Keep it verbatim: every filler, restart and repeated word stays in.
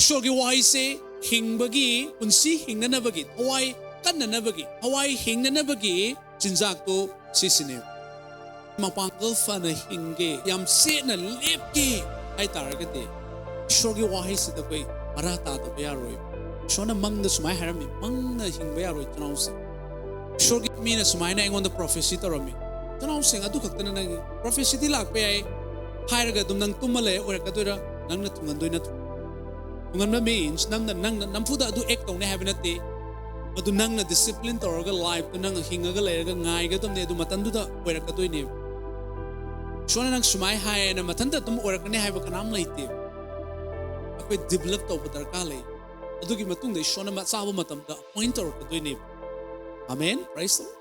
ꯏꯁꯣꯔꯒꯤ ꯋꯥꯍꯩꯁꯦ ꯍꯤꯡꯕꯒꯤ, ꯄꯨꯟꯁꯤ ꯍꯤꯡꯅꯅꯕꯒꯤ, ꯊꯋꯥꯏ ꯀꯟꯅꯅꯕꯒꯤ, ꯊꯋꯥꯏ ꯍꯤꯡꯅꯅꯕꯒꯤ ꯆꯤꯟꯖꯥꯛꯇꯣ ꯁꯤꯁꯤꯅꯦꯕ꯫ ꯃꯄꯥꯡꯒꯜ ꯐꯅ ꯍꯤꯡꯒꯦ, ꯌꯥꯝ ꯆꯦꯠꯅ ꯂꯦꯞꯀꯦ ꯍꯥꯏ ꯇꯥꯔꯒꯗꯤ, ꯏꯁꯣꯔꯒꯤ ꯋꯥꯍꯩꯁꯤꯗ ꯑꯩꯈꯣꯏ ꯃꯔꯥ ꯇꯥꯗꯕ ꯌꯥꯔꯣꯏ꯫ ꯏꯁꯣꯔꯅ ꯃꯪꯗ ꯁꯨꯃꯥꯏꯅ ꯍꯥꯏꯔꯝꯃꯤ, "ꯃꯪꯅ ꯍꯤꯡꯕ ꯌꯥꯔꯣꯏ ꯏꯆꯤꯟꯅꯥꯎꯁꯦ꯫ ꯏꯁꯣꯔꯒꯤ ꯃꯤꯅ ꯁꯨꯃꯥꯏꯅ ꯑꯩꯉꯣꯟꯗ ꯄ꯭ꯔꯣꯐꯦꯁꯤ ꯇꯧꯔꯝꯃꯤ ꯏꯆꯤꯟꯅꯥꯎꯁꯤꯡ꯫ ꯑꯗꯨ ꯈꯛꯇꯅ ꯅꯪ ꯄ꯭ꯔꯣꯐꯦꯁꯤꯗꯤ ꯂꯥꯛꯄ ꯌꯥꯏ ꯍꯥꯏꯔꯒ ꯑꯗꯨꯝ ꯅꯪ ꯇꯨꯝꯃ ꯂꯩ ꯑꯣꯏꯔꯛꯀꯗꯣꯏꯔꯥ? ꯅꯪꯅ ꯊꯨꯡꯍꯟꯗꯣꯏ ꯅꯠꯇ꯭ꯔꯣ? ꯊꯨꯡꯍꯟꯕ ꯃꯤꯟꯁ ꯅꯪꯅ, ꯅꯪꯅ ꯅꯝꯐꯨꯗ ꯑꯗꯨ ꯑꯦꯛ ꯇꯧꯅꯤ ꯍꯥꯏꯕ ꯅꯠꯇꯦ꯫ ꯑꯗꯨ ꯅꯪꯅ ꯗꯤꯁꯤꯄ꯭ꯂꯤꯟ ꯇꯧꯔꯒ ꯂꯥꯏꯐꯇꯨ ꯅꯪ ꯍꯤꯡꯉꯒ ꯂꯩꯔꯒ ꯉꯥꯏꯒꯗꯕꯅꯦ, ꯑꯗꯨ ꯃꯇꯝꯗꯨꯗ ꯑꯣꯏꯔꯛꯀꯗꯣꯏꯅꯦꯕ꯫ ꯏꯁꯣꯔꯅ ꯅꯪ ꯁꯨꯃꯥꯏ ꯍꯥꯏꯌꯦꯅ ꯃꯊꯟꯇ ꯑꯗꯨꯝ ꯑꯣꯏꯔꯛꯀꯅꯤ ꯍꯥꯏꯕ ꯀꯅꯥꯝ ꯂꯩꯇꯦ꯫ ꯑꯩꯈꯣꯏ ꯗꯤꯕꯂꯞ ꯇꯧꯕ ꯗꯔꯀꯥꯔ ꯂꯩ꯫ ꯑꯗꯨꯒꯤ ꯃꯇꯨꯡꯗ ꯏꯁꯣꯔꯅ ꯃꯆꯥꯕ ꯃꯇꯝꯗ ꯑꯄꯣꯏꯟ ꯇꯧꯔꯛꯀꯗꯣꯏꯅꯦꯕ꯫ ꯑꯃꯦꯟ꯫ Praise the Lord꯫